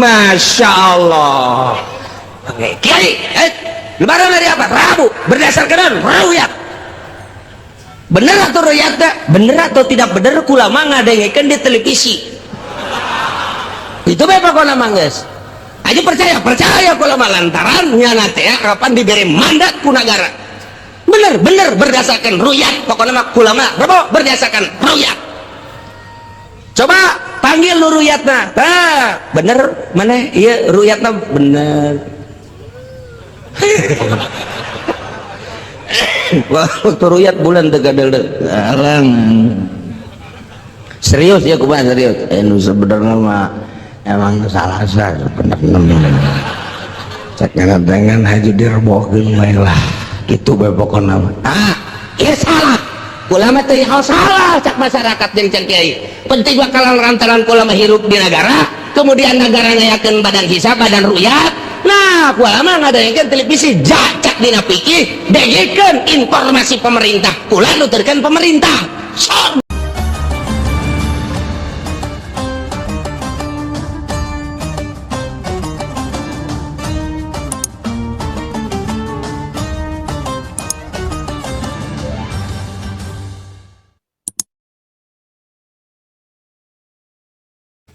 Masya Allah. Oke, Kiai, lebaran hari apa? Rabu. Berdasarkan ruyat. Bener atau ruyat? Bener atau tidak bener? Kulama ngadengekeun di televisi. Itu bae pokona mah geus. Aja percaya, percaya kulama lantaran nyana teh kapan diberi mandat ku negara. Bener, bener berdasarkan ruyat. Pokoknya mah kulama rebo berdasarkan ruyat. Coba panggil nu ruyatna. Tah, bener mana? Iya ruyatna bener. Waktu ruyat bulan teu gadel sekarang. Serius ya kumaha serius? Nu sebenarnya mah emang salah sebenarnya. Cek dengan haji direbohkeun bae lah. Kitu bae pokona mah. Ah, ieu salah. Ulama teh hal salah cak masyarakat jeung cak kiai. Penting bakalan lantaran ulama hirup di negara, kemudian negara ngayakeun badan hisab, badan ruyat. Nah, ulama ngadaekeun televisi jacak dina pikir, dengekeun informasi pemerintah. Ulah nuturkeun pemerintah. Sok.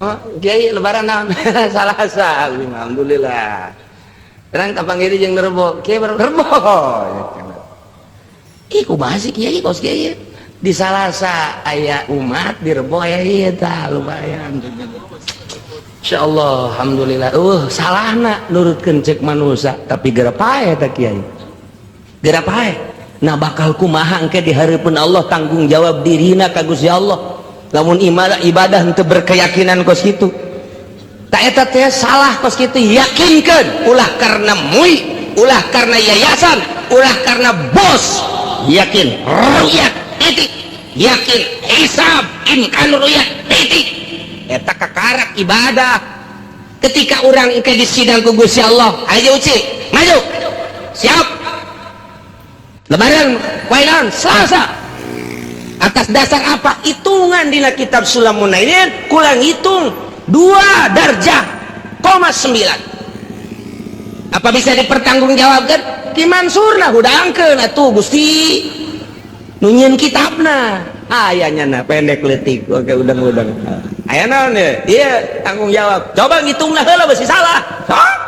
Oh, kiai lebaran naon? Salah alhamdulillah. Terang tapang ini jeung rebo, kiai baru rebo. Ih kumaha sih kiai kos kiai? Di Salasa aya umat, di Rebo aya ieu tah lumayan. Insyaallah alhamdulillah. Salahna nurutkeun cek manusia, tapi geura pae tah kiai. Geura pae. Nah bakal kumaha engke di hareupeun Allah tanggung jawab dirina ka Gusti Allah. Lamun ibadah henteu berkeyakinan kos kitu. Tak eta teh salah kos kitu, yakinkeun ulah karena mui, ulah karena yayasan, ulah karena bos. Yakin ruyat titik, yakin hisab imkan ruyat titik. Eta kakarak ibadah. Ketika urang engke di sidang ku Gusti Allah, ayo uci, maju. Siap. Lebaran poe Selasa. Atas dasar apa? Hitungan dina kitab Sulamun ini kurang hitung 2 darjah 0,9. Apa bisa dipertanggungjawabkan? Ki Mansurna hudangkeun atuh Gusti. Nu nyieun kitabna. Aya nyana pendek leutik oke udang-udang. Aya naon ye? Ieu tanggung jawab. Coba ngitungna heula beusi salah. Sok.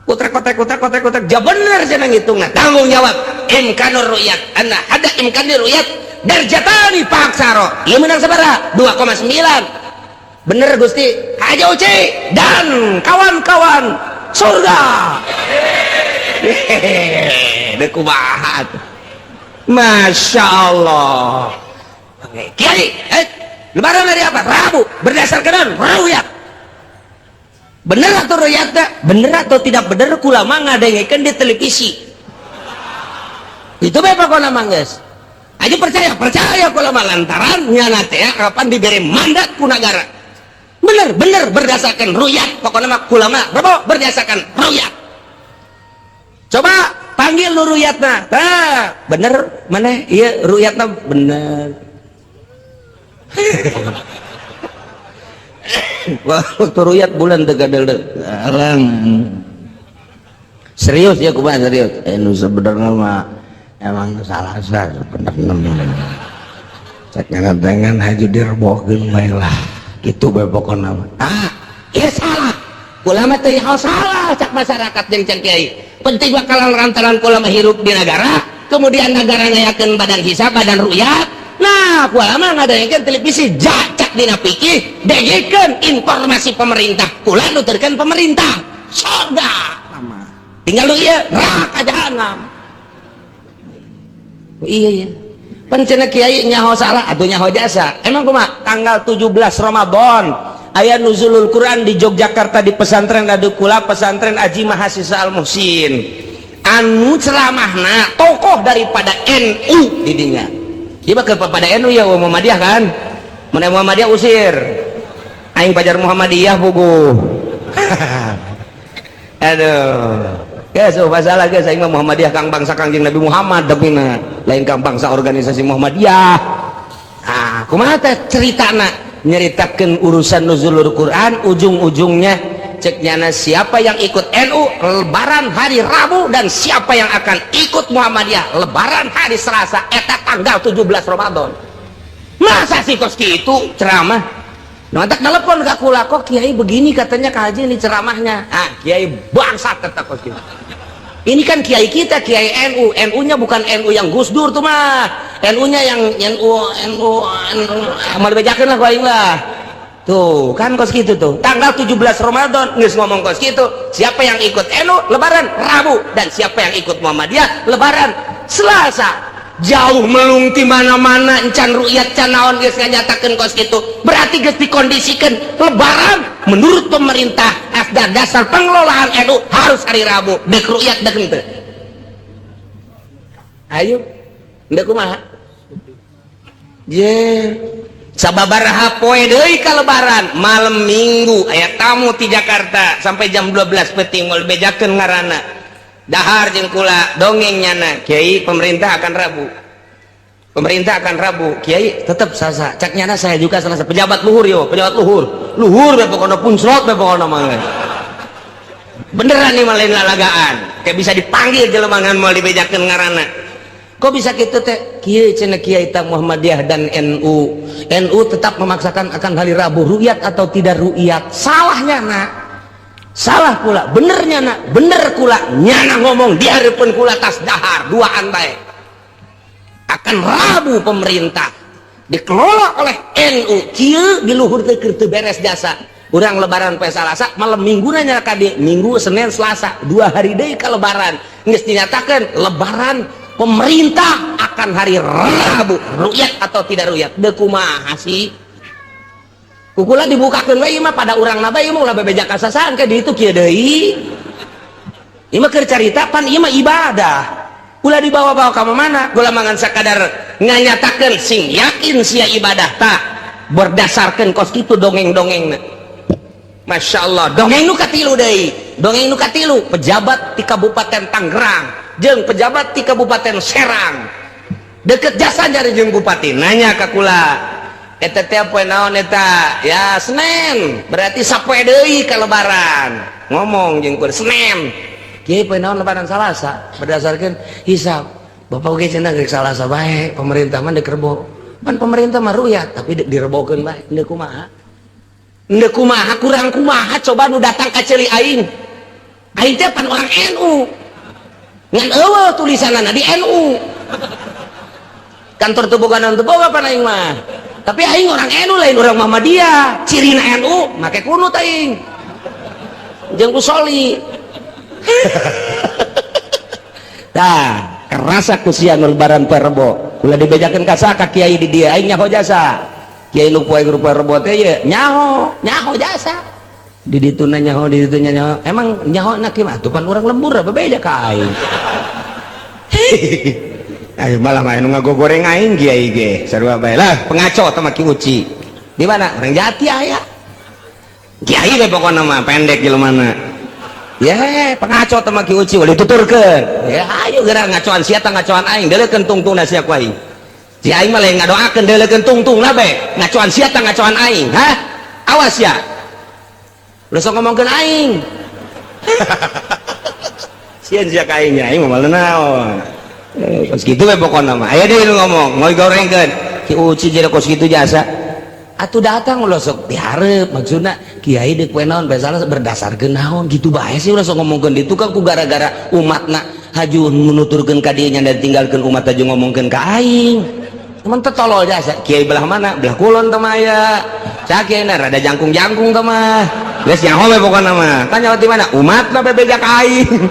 Kutrek kotek kotek kotek kotek ja bener cenah ngitungna. Tanggung jawab. Imkanur ru'yat. Anna ada imkanir ru'yat. Darjatani paksaro. Ieu menang sabaraha? 2,9. Bener Gusti. Haji Uci dan kawan-kawan surga. Hehehe, deuk kumaha atuh. Masya Allah. Kiai, lebaran hari apa? Rabu. Berdasarkan ruyat. Bener atau ruyat? Bener atau tidak bener? Kulama ngadengekeun di televisi. Itu bae pokona mah geus. Aja percaya, percaya kulama lantaran nyana teh kapan diberi mandat ku negara. Bener, bener berdasarkan ruyat. Pokoknya mah kulama rebo berdasarkan ruyat. Coba panggil nu ruyatna. Tah, bener mana? Iya ruyatna bener. Waktu ruyat bulan teu gadel sekarang. Serius ya kumaha serius? Nu sebenarnya mah emang salah sebenarnya. Cek dengan haji direbohkeun bae lah. Kitu bae pokona mah. Ah, ieu salah. Ulama teh hal salah cak masyarakat jeung cak kiai. Penting bakalan lantaran ulama hirup di negara, kemudian negara ngayakeun badan hisab, badan ruyat. Nah, ulama ngadaekeun televisi jacak dina pikir, dengekeun informasi pemerintah. Ulah nuturkeun pemerintah. Surga. Tinggal lu ieu neraka jahanam. Iya iya. Pencena kiai nyaho salah atau nyaho jasa. Emang kumaha? Tanggal 17 Ramadan aya nuzulul Quran di Yogyakarta di pesantren Adukula, pesantren Aji Mahasiswa Al Muhsin. Anu ceramahna tokoh daripada NU di dinya. Ieu mah kepada NU ya Muhammadiyah kan? Mun Muhammadiyah usir. Aing pajar Muhammadiyah puguh. Aduh. Guys, oh masalah guys, aing mah Muhammadiyah kang bangsa Kangjeng Nabi Muhammad tapi na lain kang bangsa organisasi Muhammadiyah. Ah, kumaha teh ceritana? Nyeritakeun urusan nuzulul Quran, ujung-ujungnya Cek nyana, siapa yang ikut NU Lebaran hari Rabu dan siapa yang akan ikut Muhammadiyah Lebaran hari Selasa, eta tanggal 17 Ramadan. Masa sih kos gitu ceramah? Nah, tak telepon ke kula, kok kiai begini katanya ke Haji ini ceramahnya. Ah, kiai bangsat tetap kos gitu. Ini kan kiai kita, kiai NU. NU nya bukan NU yang Gus Dur tuh mah. NU nya yang NU NU NU mau dibejakeun lah ku aing lah. Tuh, kan kos gitu tuh. Tanggal 17 Ramadan geus ngomong kos gitu. Siapa yang ikut NU Lebaran Rabu dan siapa yang ikut Muhammadiyah Lebaran Selasa. Jauh melung ti mana-mana, encan rukyat can naon geus nganyatakeun kos kitu. Berarti geus dikondisikan Lebaran menurut pemerintah dan dasar pengelolaan NU harus hari Rabu. Dek rukyat dek henteu. Ayo, ndek kumaha? Ye, sababaraha poe deui ka Lebaran, malam Minggu aya tamu ti Jakarta sampai jam 12 peuting, moal bejakeun ngaranna. Dahar jeung kula dongeng nyana, "Kiai, pemerintah akan Rabu, pemerintah akan Rabu, Kiai tetap Selasa." Cak nyana, "Saya juga Selasa." Pejabat luhur yo, pejabat luhur luhur be pokokna, puncrot be pokokna mah. Beneran nih, malah lalagaan kayak bisa dipanggil jelema ngan moal dibejakeun ngaranna. Kok bisa gitu teh? Kieu cenah kiai ta, Muhammadiyah dan NU NU tetap memaksakan akan hari Rabu, rukyat atau tidak rukyat. Salahnya nak salah kula, benernya nak bener kula. Nyana ngomong di hareupeun kula tas dahar duaan bae, akan Rabu pemerintah dikelola oleh NU. Kieu di luhur teh keur teu beres jasa. Urang Lebaran poe Salasa, malam Minggu nanya ka dieu, Minggu, Senin, Selasa, 2 hari deui ka Lebaran geus dinyatakan Lebaran pemerintah akan hari Rabu, rukyat atau tidak rukyat. Deu kumaha sih? Kukula dibukakeun we ieu mah pada urang na bae, ieu mah ulah bebeja kasasaan ke ditu kieu deui. Ieu mah keur carita, pan ieu mah ibadah. Ulah dibawa-bawa ka mana? Gula mangan sakadar nganyatakeun sing yakin sia ibadah tah berdasarkan kos kitu dongeng-dongengna. Masya Allah, dongeng nu katilu deui. Dongeng nu katilu, pejabat di Kabupaten Tangerang jeung pejabat di Kabupaten Serang. Deket jasa nyari jeung bupati, nanya ka kula, "Eta teh poe naon eta?" "Ya Senin." Berarti sapoe deui ka Lebaran. Ngomong jeung kula Senin. "Kiai, poe naon Lebaran?" "Salasa berdasarkan hisab." "Bapak oge cenah geus Salasa bae, pemerintah mah deuk Rebo." Pan pemerintah mah ruyat, tapi direbokeun bae. Endeu kumaha? Endeu kumaha, kurang kumaha coba nu datang ka ceuli aing. Aing teh pan orang NU. Ngan eueuh tulisanana di NU. Kantor teu boga naon, teu boga pan aing mah. Tapi aing orang NU, lain orang Muhammadiyah. Cirina NU make kunut aing. Jeung usoli. Tah, kerasa ku sia nu Lebaran poe Rebo. Ulah dibejakeun ka ka kiai di dieu, aing nyaho jasa. Kiai nu poe Rebo teh ye nyaho, nyaho jasa. Di ditu nyaho, di ditu nyaho. Emang nyaho na kieu mah atuh pan urang lembur bebeja ka aing. Ayo malah main ngagogoreng aing kiai ge. Sarua bae lah, pengaco teh mah Ki Uci. Di mana? Orang Jati aya. Kiai we pokona mah pendek jelema. Ya, pengaco teh mah Ki Uci ulah dituturkeun. Ya ayo geura ngacoan sia tah ngacoan aing, deuleukeun tungtungna sia ku aing. Si aing mah lain ngadoakeun, deuleukeun tungtungna bae. Ngacoan sia tah ngacoan aing, hah? Awas ya. Ulah sok ngomongkeun aing. Sieun sia ka aing, aing mah naon. Kos kitu we pokona mah. Aya deui nu ngomong, mau gorengkeun. Ki Uci jadi kos kitu jasa. Atuh datang ulah sok dihareup, maksudna kiai deuk poe naon bae salah berdasarkeun naon gitu bae sih, ulah sok ngomongkeun ditu kan ku gara-gara umatna haju nuturkeun ka dieu nya dan tinggalkeun umat haju ngomongkeun ka aing. Teman teh tolol jasa. Kiai belah mana? Belah kulon teh mah aya. Cak kiai na rada jangkung-jangkung teh mah. Geus nyaho we pokona mah. Tanya di mana? Umatna bebeja ka aing.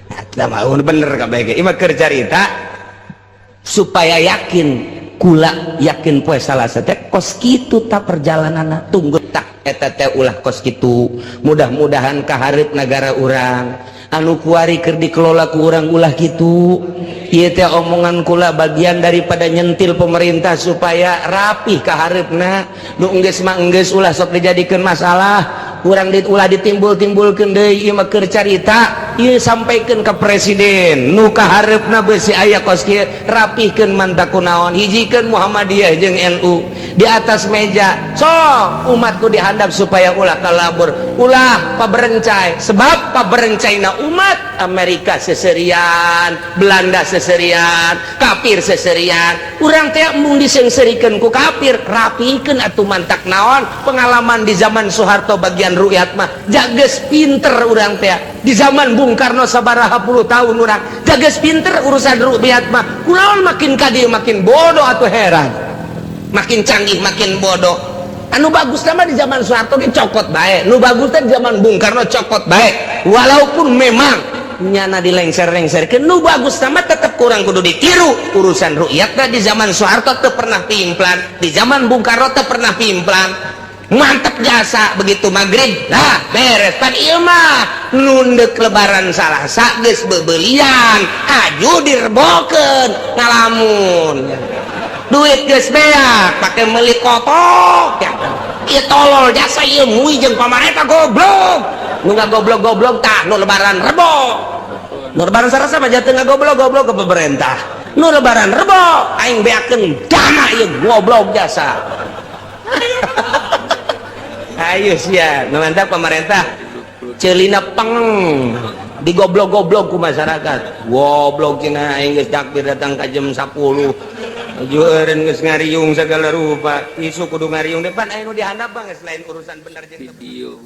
Eta mah bener kabeh ge. Ieu mah keur carita supaya yakin, kula yakin poe Salasa teh kos kitu ta perjalananna. Tunggu tak eta teh ulah kos kitu. Mudah-mudahan kahareup nagara urang anu kuari keur dikelola ku urang ulah kitu. Ieu teh omongan kula bagian daripada nyentil pemerintah supaya rapih kahareupna. Nu enggeus mah enggeus, ulah sok dijadikeun masalah. Urang dit ulah ditimbul-timbulkeun deui. Ieu mah keur carita, ieu sampaikeun ka presiden nu kahareupna beusi aya kos kieu, rapihkeun mantak kunaon, hijikeun Muhammadiyah jeung NU. Di atas meja. So umatku dihandap supaya ulah kalabur, ulah paberencai, sebab paberencaina umat Amerika seserian, Belanda seserian, kafir seserian. Urang teh embung disengserikeun ku kafir. Rapikeun atuh. Mantak naon, pengalaman di zaman Soeharto bagian rukyat mah jages pinter urang teh. Di zaman Bung Karno sabaraha puluh tahun urang jages pinter urusan rukyat mah. Kunaon makin kadi makin bodoh atau heran, makin canggih makin bodoh. Anu bagus nama di zaman Soeharto ge cokot bae, nu bagus teh di zaman Bung Karno cokot bae, walaupun memang nyana dilengser-lengser ke. Nu bagus nama tetap kurang kudu ditiru. Urusan rukyat di zaman Soeharto teu pernah pimplan, di zaman Bung Karno teu pernah pimplan. Mantap jasa, begitu maghrib nah beres. Pan ieu mah nundek Lebaran Salasa geus bebelian, aju direbokeun, ngalamun, duit geus beak pake meuli kotok ya. Ieu tolol jasa ieu, mui jeung pamarentah goblok. Nu goblok-goblok tah nu Lebaran Rebo, nu Lebaran Salasa mah jatuh goblok-goblok ke pemerintah. Nu Lebaran Rebo aing beakeun dana, ieu goblok jasa. Ayo sia, mantap pemerintah celina peng digoblok-goblok ku masyarakat. Goblok cenah, aing geus takbir datang ka jam 10. Jueureun geus ngariung segala rupa. Isu kudu ngariung depan aya nu dihandap bang, selain urusan bener jeung Video.